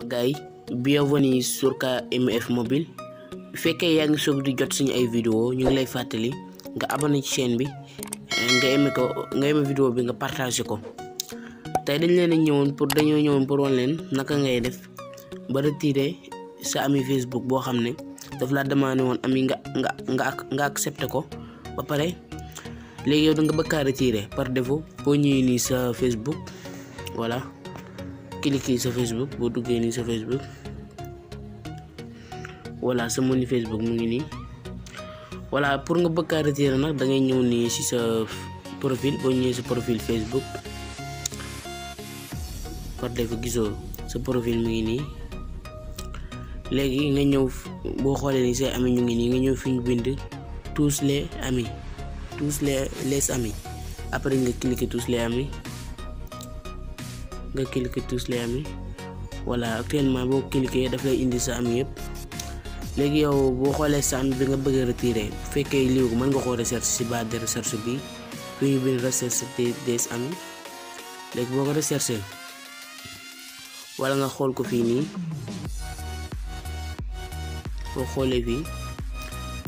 Gay, bienvenue sur KMF mobile. Fekkee yaa ngi soog di jot suñu ay vidéo ñu ngi lay fàttali nga abonné ci chaîne bi nga aimé vidéo bi nga partagé ko. Tey dañoo ñëwoon pour wan leen naka ngay def ba retirer sa ami Facebook boo xam ne daf la demandé woon ami nga accepté ko ba pare léegi yow da nga bëgg a retirer par défaut boo ñëwee nii sa Facebook voilà cliquer sa Facebook boo duggee nii sa Facebook voilà sa menu Facebook mu ngi nii voilà pour nga bëgg a retirer nag da ngay ñëw nii ci sa profil boo ñëwee sa profil Facebook par défaut gisoo sa profil mu ngi nii léegi nga ñëw boo xoolee ni say amis ñu ngi nii nga ñëw fi ñu bind tous les amis après nga cliquer tous les amis voilà actuellement boo cliquer daf lay indi sa ami yëpp. léegi yow boo xoolee sa ami bi nga bëgg a retirer bu fekkee lii ko mën nga koo recherche ci barre de recherche bi fi ñu bind recherche des amis léegi boo ko recherché wala nga xool ko fii nii boo xoolee fii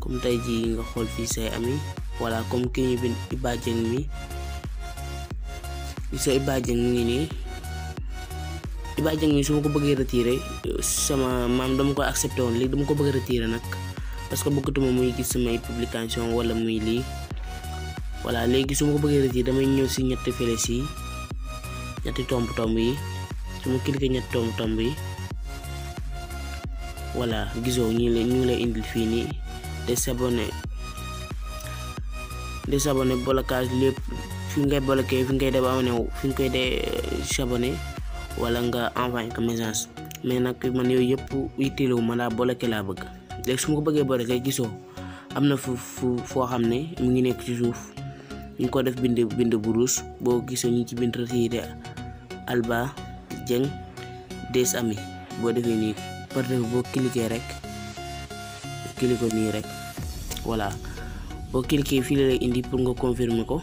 comme tey jii nga xool fii say ami voilà comme ki ñu bind Iba Dieng mi sa Iba Dieng mu ngi nii Iba Dieng mi su ma ko bëggee retirer sama maam dama ko accepté woon léegi dama ko bëgg a retirer nag parce que bëggatuma muy gis samay publication wala muy lii voilà léegi su ma ko bëggee retirer damay ñëw si ñetti flèches yi ñetti tomb yi su ma cliquer ñetti tomb yi voilà gisoo ñu ngi lay indil fii nii désabonné blocage lépp fi ngay bloqué fi ngay désabonné fi nga koy désabonné wala nga envoyé ko message mais nag man yooyu yëpp yitteelu ma laa bloqué laa bëgg léegi su ma ko bëggee bloqué gisoo am na foo xam ne mu ngi nekk ci suuf ñu ko def bind bu rouge boo gisoo ñu ci bind retirer Iba Dieng des amis boo defee nii par exemple boo cliquer rek cliquer nii rek voilà boo cliquer fii la lay indi pour nga confirmer ko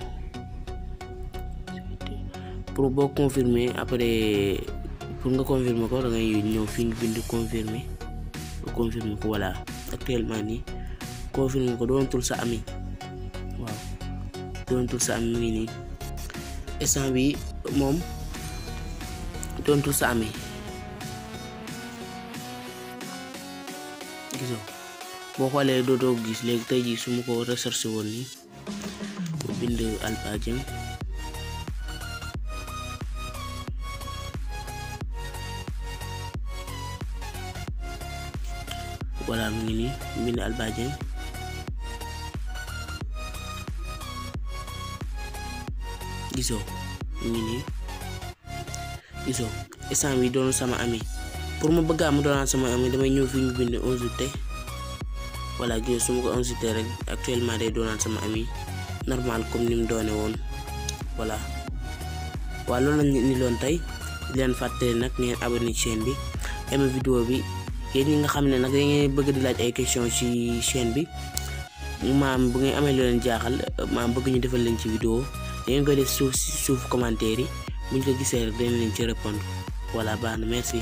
pour boo confirmer après pour nga confirmer ko da ngay ñëw fii ñu bind confirmer ko voilà actuellement nii confirmer ko doonatul sa ami waaw doonatul sa ami mu ngi nii instant bi moom doonatul sa ami gisoo boo xoolee dootoo gis léegi tey jii su ma ko recherché woon nii bu bind Iba Dieng voilà mu ngi nii bind Iba Dieng gisoo mu ngi nii gisoo instant bi doon sama ami pour ma bëgg mu doon sama ami damay ñëw fi ñu bind ajouter voilà gisoo su ma ko ajouter rek actuellement day doonaan sama ami normal comme ni mu doone woon voilà waaw loolu lañ ni loon tey di leen fàttali nag ngeen abonné ci chaîne bi aimé vidéo bi yéen ñi nga xam ne nag da ngeen bëgg di laaj ay question ci chaîne bi maam bu ngeen amee lu leen jaaxal maam bëgg ñu defal leen ci vidéo da ngeen koy def suuf commentaire yi buñ ko gisee rek dañ leen ci répondre voilà baax na merci.